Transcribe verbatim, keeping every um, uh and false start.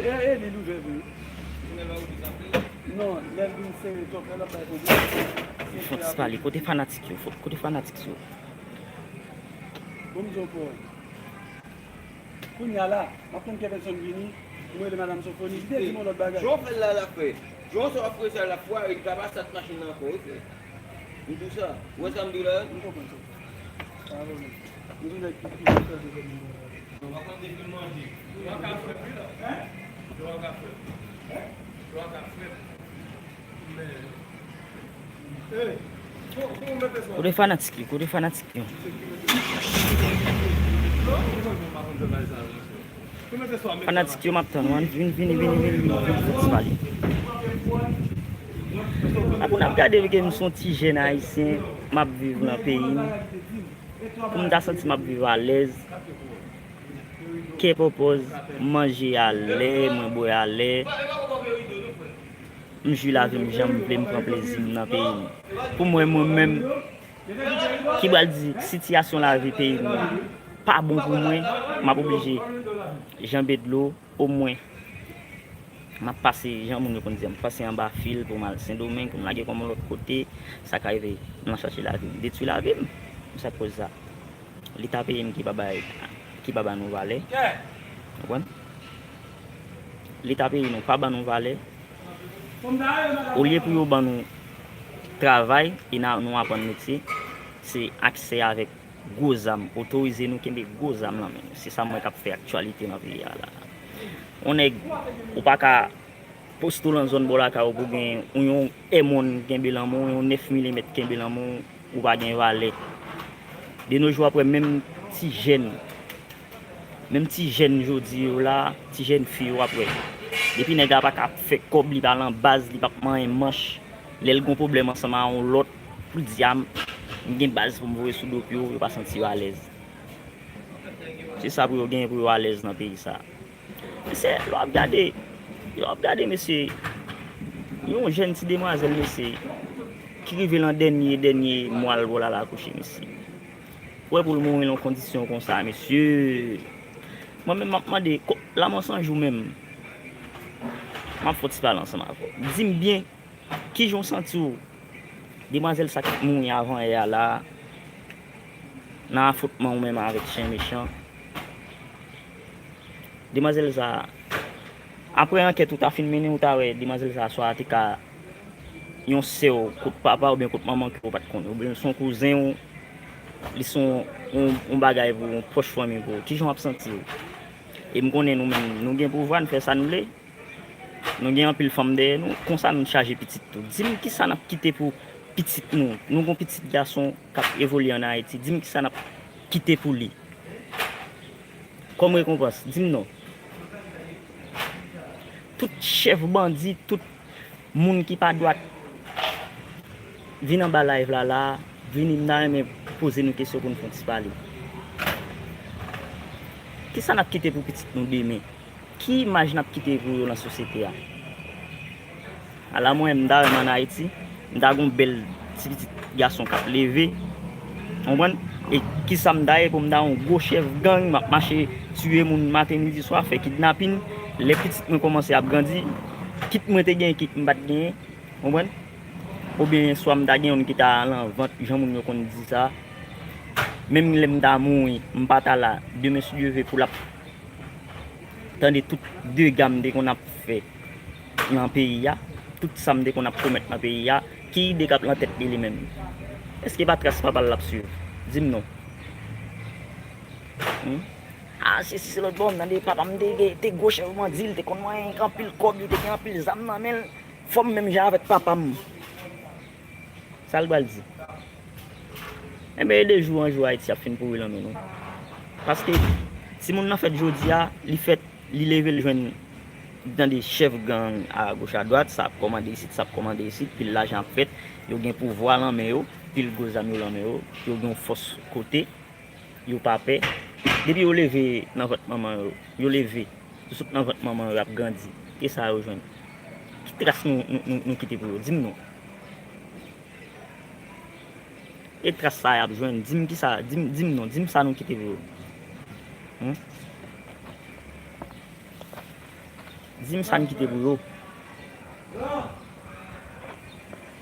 E, e li l ouvè vre. Non, lè l vin sere twòp, lè l ap bay pwoblèm. Fò ti pale, kote fanatik yo? Fò, kote fanatik yo? Bon, m di w pawòl. Kounye a la, m ap tann Kevinson vini, m rele Madanm Sofoni, li te di m yon lòt bagay. Jan w fè l la, l ap fè. Jan w sa w ap fè sa, l ap fwa, e li pa pase ak machin nan ankò, wi, frè. M di w sa. Ou wè sa m di w la? M konprann sa. Pa pwoblèm. M di w nèg ki, ki fè l de zòm. Ou pa konn depi l manje. Ou pa ka frè m, wi, la. Hein? Ou pa ka frè m. Hein? Ou pa ka frè m. Kote fanatik yo? Kote fanatik yo? Fanatik yo, m ap tann, ann vin, vini, vini, vini, vini, vin fè ti pale. Apre n ap gade ke m se yon ti jèn ayisyen, m ap viv nan peyi m. Pou m ta santi m ap viv alèz, kè pòpòz, manje a lè, mwen bwè a lè. M jwi lavi m jan m vle, m pran plezi m nan peyi m. Pou mwen, mwen menm, ki pral di sitiyasyon lavi peyi m pa bon pou mwen, m ap oblije janbe dlo, omwen, m ap pase, jan moun yo konn di, m ap pase anba fil pou m al Sendomeng, pou m lage kò m yon lòt kote, sa ka rive, m al chache lavi m, detwi lavi m. Se sa k koz sa. Leta peyi m ki pa bay, ki pa ba nou valè. Ou konprann? Leta peyi nou pa ba nou valè. Olye pou yo ban nou travay e na, nou aprann metye, se aksè avèk gwo zam, otorize nou kenbe gwo zam nan men nou. Se sa m wè k ap fè aktyalite nan peyi a la. Yon nèg, ou pa ka poste w lan zòn bò lakay ou pou gen yon, yon M one kenbe lan men w, yon nèf milimèt kenbe lan men w, ou pa gen valè. De nos jours, w ap wè menm ti jèn, menm ti jèn jodi yo la, ti jèn fi yo, w ap wè. Depi nèg la pa ka fè kòb, li pa lan baz, li p ap manyen manch. Lè l gon pwoblèm ansanm a yon lòt, pou di a m, m gen baz pou m voye sou do pye w, yo pa santi yo alèz. Se sa pou yo genyen pou yo alèz nan peyi sa. Mesye, lè w ap gade, lè w ap gade, mesye, yon jèn ti demwazèl, mesye, ki rive lan dènye, dènye mwa l pou l al akouche, mesye. Ou wè pou l mouri lan kondisyon konsa, mesye. Mwen menm, m ap mande, ko-, Lanmò San Jou menm, m ap fè yon ti pale ansanm avè w. Di m byen, kijan w santi w? Demwazèl sa k mouri avan yè a la, nan afwontman ou menm avèk chen mechan. Demwazèl sa, apre ankèt ou ta fin mennen, ou ta wè demwazèl sa swa te ka yon sè w kot papa oubyen kot manman ke w pa t konnen, oubyen se yon kouzen w, li se yon, yon, yon bagay pou w, yon pwòch fanmi pou w. Kijan w ap santi w? E m konnen nou menm, nou gen pouvwa, nou fè sa n vle. Nou gen anpil fanm dèyè nou, konsa nou chaje pitit tou. Di m kisa n ap kite pou pitit nou. Nou gon pitit gason k ap evolye ann Ayiti. Di m kisa n ap kite pou li. Kòm rekonpans, di m non. Tout chèf bandi, tout moun ki pa dwat, vin anba live la la, vini, m ta renmen poze nou kesyon pou n fè yon ti pale. Kisa n ap kite pou pitit nou demen? Ki imaj n ap kite pou yo nan sosyete a? Ala mwen, m ta renmen ann Ayiti, m ta gon bèl ti pitit gason k ap leve. Konprann? E kisa m ta ye pou m ta yon gwo chèf gang, m ap mache tiye moun maten, midi, swa, fè kidnapin. Lè pitit mwen kòmanse ap grandi, kit mwen te gen, kit m pa t genyen, konprann? Oubyen swa m ta gen youn ki ta al an vant, jan moun yo konn di sa. Menm lè m ta mouri, m pa ta la. Demen, si Dye ve, pou l ap tande tout dega m te konn ap fè nan peyi a, tout sa m te konn ap komèt nan peyi a, ki ide k ap lan tèt li, li menm? Èske pa tras papa l l ap swiv? Di m non. Hmm? A, se si, se lòt bò, m tande papa m te, te, te gwo chèf bandi, li te konn manyen anpil kòb, li te gen anpil zam nan men l. Fò m menm jan avèk papa m. Sa l pral di? Enben, e de jou an jou Ayiti ap fin pouri lan men nou. Paske timoun nan fèt jodi a, li fèt, li leve, l jwenn, tande chèf gang agoch adwat, sa ap kòmande isit, sa ap kòmande isit, pil lajan ap fèt, yo gen pouvwa lan men yo, pil gwo zam yo lan men yo, yo gen yon fòs kote, yo pa pè. Depi yo leve nan vant manman yo, yo leve, yo sot nan vant manman yo, y ap grandi. E sa yo jwenn? Ki tras nou, nou, nou, nou kite pou yo? Di m non. E tras sa y ap jwenn? Di m kisa, di m, di m non, di m sa nou kite pou yo. Hmm? Di m sa n kite pou yo.